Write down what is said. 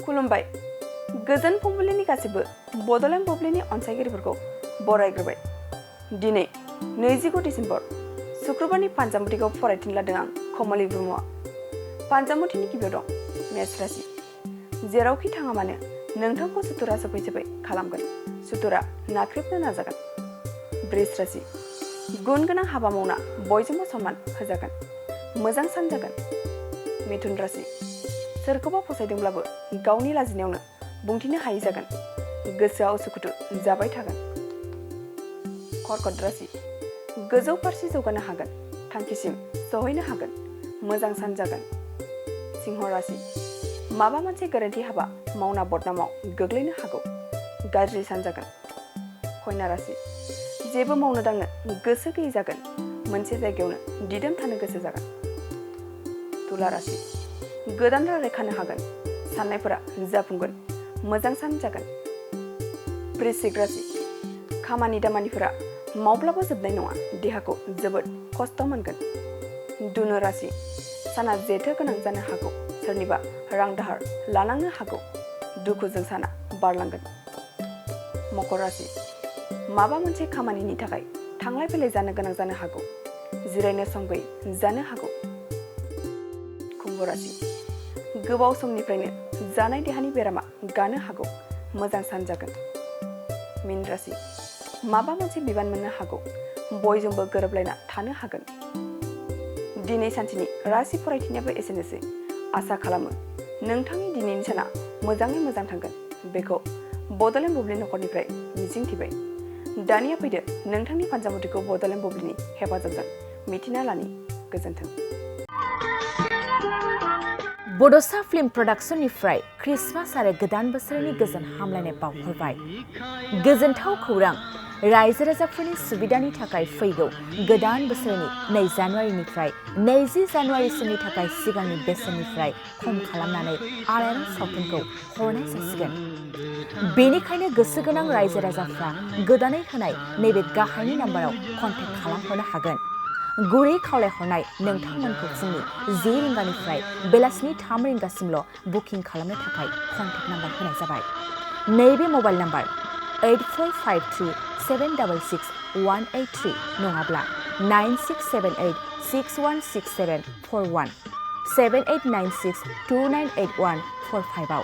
खुलुमबाय गोजोन फुंबिलिनि गासिबो बड'लेण्ड बुब्लिनि अनसायगिरिफोरखौ बरायग्रोबाय। दिनै 20 डिसेम्बर शुक्रबारनि पान्जामुथिखौ फरायथिन लादों आं कमलि ब्रह्मआ। पान्जामुथिनि गिबियाव दं मेष राशि। जेरावखि थाङा मानो नोंथांखौ सुथुरा सफै खालामगोन, सुथुरा नाख्रेबनो नाजागोन। वृष राशि। गुन गोनां हाबा मावना बयजोंबो सनमान होजागोन, मोजां सान जागोन। मिथुन राशि। सोरखौबा फसायदोंब्लाबो गावनि लाजिनायावनो बुंथिनो हायि जागोन, गोसोआ उसुखुथु जाबाय थागोन। कर्कट राशि। गोजौ फारसे जौगानो हागोन, थांखिसिम सहैनो हागोन, मोजां सान जागोन। सिंह राशि। माबा मोनसे गोरोन्थि हाबा मावना बदनामाव गोग्लैनो हागौ, गाज्रि सान जागोन। कन्या राशि। जेबो मावनो दांनो गोसो गैयै जागोन, मोनसे जायगायावनो दिदोम थानो गोसो जागोन। तुला राशि। गोदान रादाय खानो हागोन, साननायफोरा जाफुंगोन, मोजां सान जागोन। वृश्चिक राशि। खामानि दामानिफोरा मावब्लाबो जोबनाय नङा, देहाखौ जोबोद खस्थ' मोनगोन। धनु राशि। साना जेथो गोनां जानो हागौ, सोरनिबा रां दाहार लानांनो हागौ, दुखुजों साना बारलांगोन। मकर राशि। माबा मोनसे खामानिनि थाखाय थांलाय फैलाय जानो गोनां जानो हागौ, जिरायनो सम गैयै जानो हागौ। कुम्भ राशि। गोबाव समनिफ्रायनो जानाय देहानि बेरामा गानो हागौ, मोजां सान जागोन। मीन राशि। माबा मोनसे बिबान मोननो हागौ, बयजोंबो गोरोबलायना थानो हागोन। दिनै सानसेनि राशि फरायथिनायाबो एसेनोसै। आसा खालामो नोंथांनि दिनैनि साना मोजाङै मोजां थांगोन, बेखौ बड'लेण्ड बुब्लि नखरनिफ्राय मिजिंथिबाय। दानिया फैदो नोंथांनि पान्जामुथिखौ बड'लेण्ड बुब्लिनि हेफाजाबजों मिथिना लानि। गोजोन्थों। बड'सा फिल्म प्रडाक्शननिफ्राय क्रिसमास आरो गोदान बोसोरनि गोजोन हामलायनाय बावहरबाय। गोजोनथाव खौरां, रायजो राजाफोरनि सुबिदानि थाखाय फैगौ गोदान बोसोरनि 2 जानुवारिनिफ्राय 20 जानुवारिसिमनि थाखाय सिगांनि बेसेननिफ्राय खम खालामनानै आलायारन सावथुनखौ हरनाय जासिगोन। बेनिखायनो गोसो गोनां रायजो राजाफ्रा गोदानै होनाय नैबे गाहायनि नाम्बाराव कन्टेक्ट खालामहरनो हागोन। गुरै खावलायहरनाय नोंथांमोनखौ फुंनि 10 रिंगानिफ्राय बेलासिनि 3 रिंगासिमल' बुकिं खालामनो थाखाय कन्टेक्ट नाम्बार होनाय जाबाय। नैबे मबाइल नाम्बार 8453766183 नङाब्ला 9678616741 7896298145 आव